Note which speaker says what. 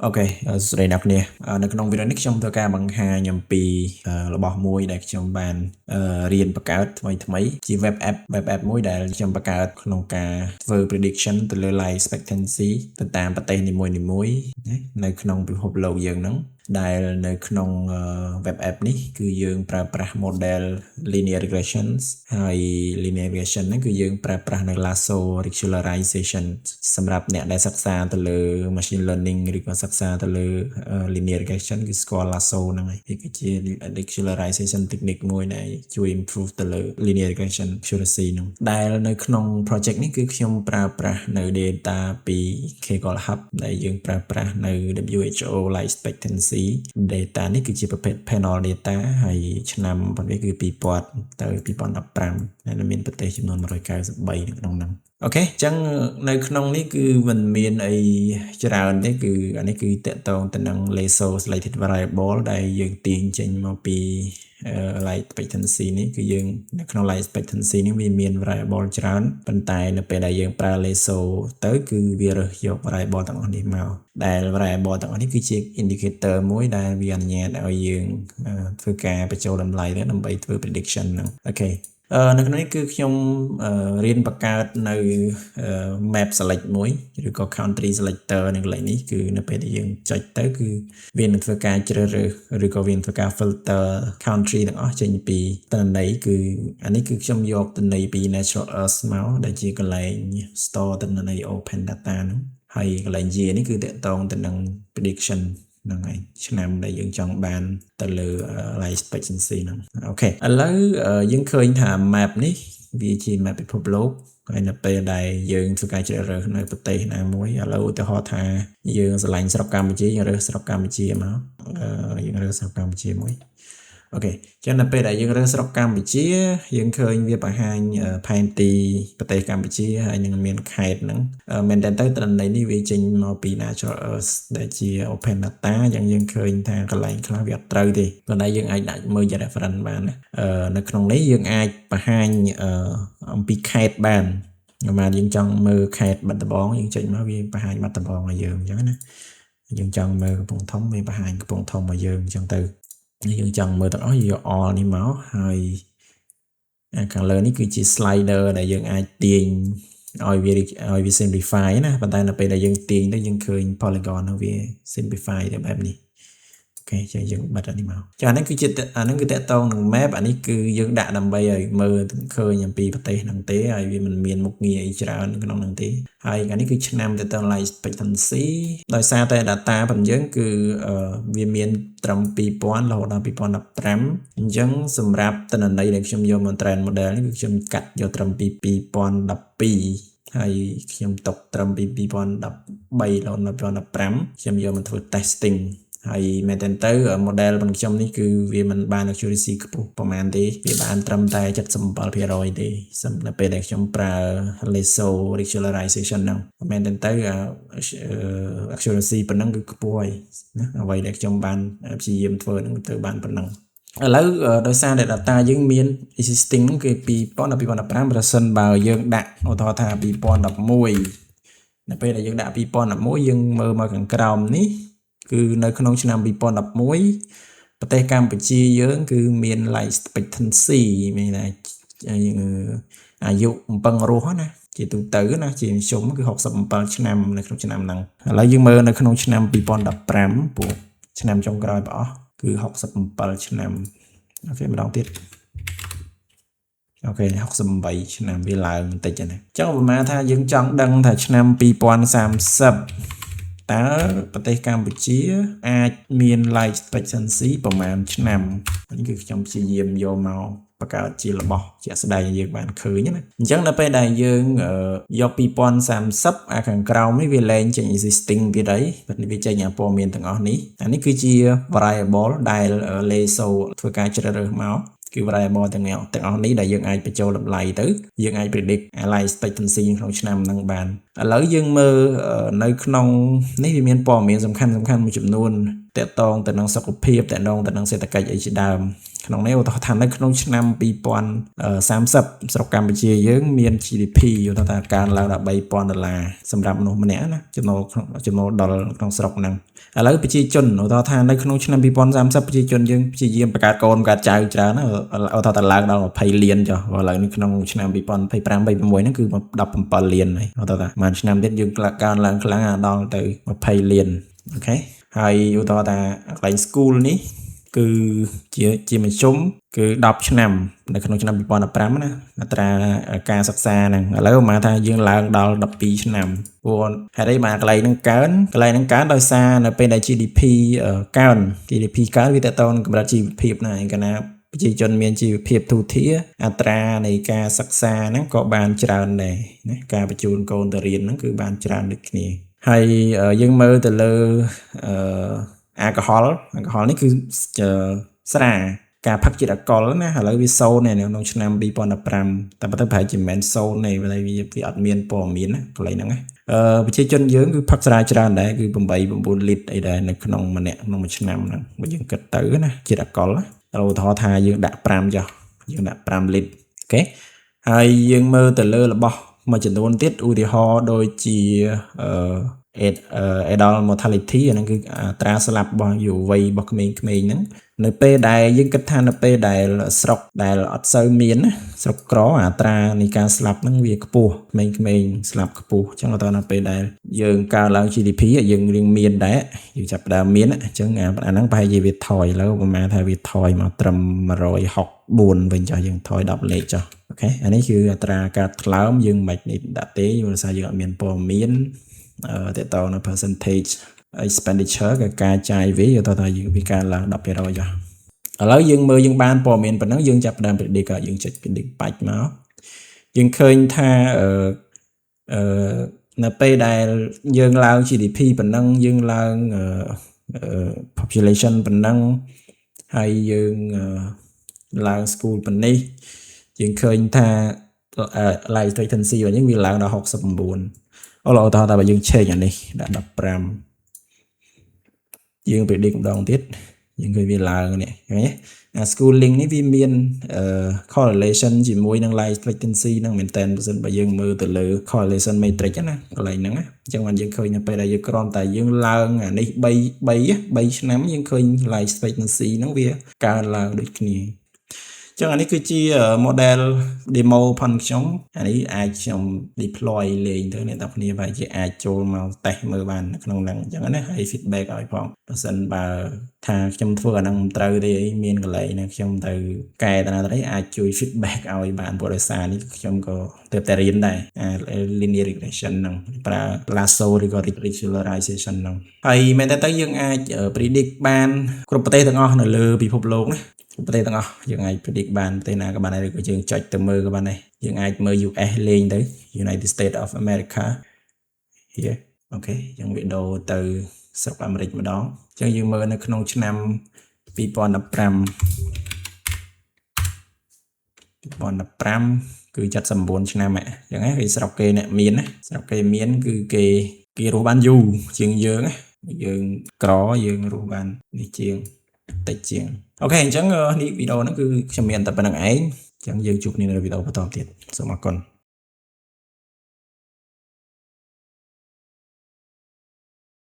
Speaker 1: OK សួស្តីអ្នកគ្នានៅក្នុងវីដេអូនេះខ្ញុំធ្វើការបង្ហាញអំពីរបស់មួយដែលខ្ញុំបានរៀនបង្កើតថ្មីថ្មីជា web app web app មួយដែលខ្ញុំបង្កើតក្នុងការធ្វើ prediction ទៅលើ life expectancy ទៅតាមប្រទេសនីមួយៗណានៅក្នុងពិភពលោកយើងហ្នឹងដែលនៅក្នុង web app នេះគឺយើងប្រើប្រាស់ model linear regressions ហើយ linear regression ហ្នឹងគឺយើងប្រើប្រាស់នៅ lasso regularization សម្រាប់អ្នកដែលសិក្សាទៅលើ machine learning ឬក៏សិក្សាទៅលើ linear regression គឺស្គាល់ lasso ហ្នឹងហើយវាគឺជា regularization technique មួយដែលជួយ improve ទៅលើ linear regression accuracy ហ្នឹងដែលនៅក្នុង project នេះគឺខ្ញុំប្រើប្រាស់នៅ data ពី Kaggle Hub ដែលយើងប្រើប្រាស់នៅ WHO life expectancy data នេះគឺជាប្រភេទ panel data ហើយឆ្នាំរបស់វាគឺ2000ទៅ2015ហើយមានប្រទេសចំនួន193នៅក្នុងហ្នឹង OK អញ្ចឹងនៅក្នុងនេះគឺមិនមានអីច្រើនទេគឺអានេះគឺទាក់ទងទៅនឹង lasso selected variable ដែលយើងទាញចេញមកពី life expectancy នេះគឺយើងនៅក្នុង life expectancy នេះវាមាន variable ច្រើនប៉ុន្តែនៅពេលដែលយើងប្រើ lasso ទៅគឺវារើសយក variable ទាំងអស់នេះមកដែល variable ទាំងអស់នេះគឺជា indicator មួយដែលវាអនុញ្ញាតឲ្យយើងធ្វើការបញ្ចូលតម្លៃទៅដើម្បីធ្វើ prediction ហ្នឹង OK នៅក្នុងនេះគឺខ្ញុំរៀនបង្កើតនៅ map select មួយឬក៏ country selector នៅកន្លែងនេះគឺនៅពេលដែលយើងចុចទៅគឺវានឹងធ្វើការជ្រើសរើសឬក៏វានឹងធ្វើការ filter country ទាំងអស់ចេញពីទិន្នន័យគឺអានេះគឺខ្ញុំយកទិន្នន័យពី Natural Earth មកដែលជាកន្លែង store ទិន្នន័យ open data ហ្នឹងហើយកន្លែង year នេះគឺទាក់ទងទៅនឹង prediction ហ្នឹងហើយឆ្នាំដែលយើងចង់បានទៅលើ life expectancy ហ្នឹង OK ឥឡូវយើងឃើញថា map នេះវាជា map ពិភពលោកហើយនៅពេលដែលយើងធ្វើការជ្រើសរើសនៅប្រទេសណាមួយឥឡូវឧទាហរណ៍ថាយើងស្រឡាញ់ស្រុកកម្ពុជាយើងរើសស្រុកកម្ពុជាមកយើងរើសស្រុកកម្ពុជាមួយ OK ចឹងនៅពេលដែលយើងរើសស្រុកកម្ពុជាយើងឃើញវាបង្ហាញផែនទីប្រទេសកម្ពុជាហើយនឹងមានខេត្តហ្នឹងមែនតើទៅត្រណ័យនេះវាចេញមកពី Natural Earth ដែលជា open data យ៉ាងយើងឃើញថាកន្លែងខ្លះវាអត់ត្រូវទេប៉ុន្តែយើងអាចដាក់មើលជា reference បានណានៅក្នុងនេះយើងអាចបង្ហាញអំពីខេត្តបានប្រហែលយើងចង់មើលខេត្តបាត់ដំបងយើងចុចមកវាបង្ហាញបាត់ដំបងឲ្យយើងអញ្ចឹងណាយើងចង់មើលកំពង់ធំវាបង្ហាញកំពង់ធំឲ្យយើងអញ្ចឹងទៅយើងចង់មើលទាំងអស់យក all នេះមកហើយខាងលើនេះគឺជា slider ដែលយើងអាចទាញឲ្យវា simplify ណាប៉ុន្តែនៅពេលដែលយើងទាញទៅយើងឃើញ polygon ហ្នឹងវា simplify ទៅបែបនេះ OK ចឹងយើងបិទអានេះមកចាអានេះគឺជាអានេះគឺទាក់ទងនឹង map អានេះគឺយើងដាក់ដើម្បីឲ្យមើលឃើញអំពីប្រទេសហ្នឹងទេហើយវាមិនមានមុខងារអីច្រើនក្នុងហ្នឹងទេហើយអានេះគឺឆ្នាំទៅទៅ life expectancy ដោយសារតែ data របស់យើងគឺវាមានត្រឹម2000រហូតដល់2015អញ្ចឹងសម្រាប់ទិន្នន័យដែលខ្ញុំយកមក train model នេះគឺខ្ញុំកាត់យកត្រឹមពី2012ហើយខ្ញុំຕົកត្រឹមពី2013រហូតដល់2015ខ្ញុំយកមកធ្វើ testing ហើយមែនតើទៅ model របស់ខ្ញុំនេះគឺវាមិនបាន accuracy ខ្ពស់ប្រហែលទេវាបានត្រឹមតែ77%ទេសម្រាប់ពេលដែលខ្ញុំប្រើ lasso regularization ហ្នឹងមែនតើទៅ accuracy ប៉ុណ្ណឹងគឺខ្ពស់ហើយណាអ្វីដែលខ្ញុំបានព្យាយាមធ្វើហ្នឹងទៅបានប៉ុណ្ណឹងឥឡូវដោយសារតែ data យើងមាន existing ហ្នឹងគឺ2000ដល់2015ប្រសិនបើយើងដាក់ឧទាហរណ៍ថា2011នៅពេលដែលយើងដាក់2011យើងមើលមកខាងក្រោមនេះគឺនៅក្នុងឆ្នាំ2011ប្រទេសកម្ពុជាយើងគឺមាន life expectancy មានថាអាយុរំពឹងរស់ណាជាទូទៅណាជាមធ្យមគឺ67ឆ្នាំនៅក្នុងឆ្នាំហ្នឹងឥឡូវយើងមើលនៅក្នុងឆ្នាំ2015ពួកឆ្នាំចុងក្រោយបងអស់គឺ67ឆ្នាំ OK ម្ដងទៀត OK 68ឆ្នាំវាឡើងបន្តិចណាអញ្ចឹងប្រហែលថាយើងចង់ដឹងថាឆ្នាំ2030តើប្រទេសកម្ពុជាអាចមាន life expectancy ប្រមាណឆ្នាំនេះគឺខ្ញុំព្យាយាមយកមកបង្កើតជារបស់ជាក់ស្ដែងឲ្យយើងបានឃើញណាអញ្ចឹងនៅពេលដែលយើងយក2030អាខាងក្រោមនេះវាលែងចេញ existing ទៀតអីប៉ុន្តែវាចេញអាព័ត៌មានទាំងអស់នេះអានេះគឺជា variable ដែល lasso ធ្វើការជ្រើសរើសមកគឺ variable ទាំងទាំងអស់នេះដែលយើងអាចបញ្ចូលតម្លៃទៅយើងអាច predict life expectancy ក្នុងឆ្នាំហ្នឹងបានឥឡូវយើងមើលនៅក្នុងនេះវាមានព័ត៌មានសំខាន់សំខាន់មួយចំនួន ទាក់ទងទៅនឹងសុខភាពទាក់ទងទៅនឹងសេដ្ឋកិច្ចអីជាដើមក្នុងនេះឧទាហរណ៍ថានៅក្នុងឆ្នាំ2030ស្រុកកម្ពុជាយើងមាន GDP ឧទាហរណ៍ថាកើនឡើងដល់3000ដុល្លារសម្រាប់មនុស្សម្នាក់ណាចំណូលក្នុងចំណូលដល់ក្នុងស្រុកហ្នឹងឥឡូវប្រជាជនឧទាហរណ៍ថានៅក្នុងឆ្នាំ2030ប្រជាជនយើងព្យាយាមបង្កើតកូនបង្កើតចៅច្រើនណាឧទាហរណ៍ថាឡើងដល់20លានចុះឥឡូវនៅក្នុងឆ្នាំ2025 26ហ្នឹងគឺ17លានហើយឧទាហរណ៍ថាមួយឆ្នាំទៀតយើងកើនឡើងខ្លាំងដល់ទៅ20លាន OK ហើយឧទាហរណ៍ថាកន្លែង school នេះគឺជាជាមធ្យមគឺ10ឆ្នាំនៅក្នុងឆ្នាំ2015ណាអត្រាការសិក្សាហ្នឹងឥឡូវមកថាយើងឡើងដល់12ឆ្នាំព្រោះហេតុអីបាទកន្លែងហ្នឹងកើនកន្លែងហ្នឹងកើនដោយសារនៅពេលដែល GDP កើន GDP កើនវាតទៅនឹងកម្រិតជីវភាពណាកាលណាប្រជាជនមានជីវភាពទូធាអត្រានៃការសិក្សាហ្នឹងក៏បានច្រើនដែរណាការបញ្ជូនកូនទៅរៀនហ្នឹងគឺបានច្រើនដូចគ្នាហើយយើងមើលទៅលើអឺអាល់កុហុលអាល់កុហុលនេះគឺស្រាការផឹកជាតិអាល់កុលណាឥឡូវវាសូន្យនៅក្នុងឆ្នាំ2015តែប៉ុន្តែប្រហែលជាមិនមែនសូន្យទេព្រោះវាវាអត់មានព័ត៌មានណាកន្លែងហ្នឹងណាអឺប្រជាជនយើងគឺផឹកស្រាច្រើនដែរគឺ8 9លីត្រអីដែរនៅក្នុងម្នាក់ក្នុងមួយឆ្នាំហ្នឹងបើយើងគិតទៅណាជាតិអាល់កុលណាឧទាហរណ៍ថាយើងដាក់5ចុះយើងដាក់5លីត្រ OK ហើយយើងមើលទៅលើរបស់មួយចំនួនទៀតឧទាហរណ៍ដូចជាអឺ adult mortality អាហ្នឹងគឺអត្រាស្លាប់របស់យុវវ័យរបស់ក្មេងៗហ្នឹងនៅពេលដែលយើងគិតថានៅពេលដែលស្រុកដែលអត់សូវមានណាស្រុកក្រអត្រានៃការស្លាប់ហ្នឹងវាខ្ពស់ក្មេងៗស្លាប់ខ្ពស់អញ្ចឹងដល់នៅពេលដែលយើងកើនឡើង GDP យើងរៀងមានដែរយើងចាប់ផ្ដើមមានអញ្ចឹងអាហ្នឹងប្រហែលជាវាថយឥឡូវប្រហែលថាវាថយមកត្រឹម164វិញចុះយើងថយ10លេខចុះ OK អានេះគឺអត្រាការថ្លើមយើងមិននេះដាក់ទេព្រោះសារយើងអត់មានព័ត៌មានតទៅនៅ percentage expenditure គឺការចាយវាយកទៅថាយើងវាកើនឡើង10%ចុះឥឡូវយើងមើលយើងបានព័ត៌មានប៉ុណ្ណឹងយើងចាប់ផ្ដើម predict យើងចុច predict បាច់មកយើងឃើញថាអឺអឺនៅពេលដែលយើងឡើង GDP ប៉ុណ្ណឹងយើងឡើង population ប៉ុណ្ណឹងហើយយើងឡើង school ប៉ុណ្នេះយើងឃើញថា life expectancy របស់យើងវាឡើងដល់69អូឡូឧទាហរណ៍ថាបើយើង change អានេះដាក់15យើង predict ម្ដងទៀតយើងឃើញវាឡើងនេះឃើញទេអា schooling នេះវាមាន correlation ជាមួយនឹង life expectancy ហ្នឹងមែនតើបើសិនបើយើងមើលទៅលើ correlation matrix ណាកន្លែងហ្នឹងណាអញ្ចឹងបានយើងឃើញនៅពេលដែលយើងគ្រាន់តែយើងឡើងអានេះ3 3 3ឆ្នាំយើងឃើញ life expectancy ហ្នឹងវាកើនឡើងដូចគ្នាចឹងអានេះគឺជា model demo ផងខ្ញុំអានេះអាចខ្ញុំ deploy លេងទៅអ្នកទាំងគ្នាប្រហែលជាអាចចូលមកតេស្តមើលបានក្នុងហ្នឹងអញ្ចឹងណាហើយ feedback ឲ្យផងបើសិនបើថាខ្ញុំធ្វើអាហ្នឹងមិនត្រូវទេអីមានកន្លែងណាខ្ញុំទៅកែតាណាទៅអាចជួយ feedback ឲ្យបានព្រោះដោយសារនេះខ្ញុំក៏ទើបតែរៀនដែរអា linear regression ហ្នឹងប្រើ lasso ឬក៏ regularization ហ្នឹងហើយមែនតើទៅយើងអាច predict បានគ្រប់ប្រទេសទាំងអស់នៅលើពិភពលោកណាប្រទេសទាំងអស់យើងអាច predict បានប្រទេសណាក៏បានដែរឬក៏យើងចុចទៅមើលក៏បានដែរយើងអាចមើល US លេងទៅ United States of America here OK យើងវីដេអូទៅស្រុកអាមេរិកម្ដងអញ្ចឹងយើងមើលនៅក្នុងឆ្នាំ2015 2015គឺ79ឆ្នាំអញ្ចឹងណាគេស្រុកគេអ្នកមានណាស្រុកគេមានគឺគេគេរស់បានយូរជាងយើងណាយើងក្រយើងរស់បាននេះជាងតិចជាង OK អញ្ចឹងនេះវីដេអូហ្នឹងគឺខ្ញុំមានតែប៉ុណ្្នឹងឯងអញ្ចឹងយើងជួបគ្នានៅវីដេអូបន្តទៀតសូមអរគុណ។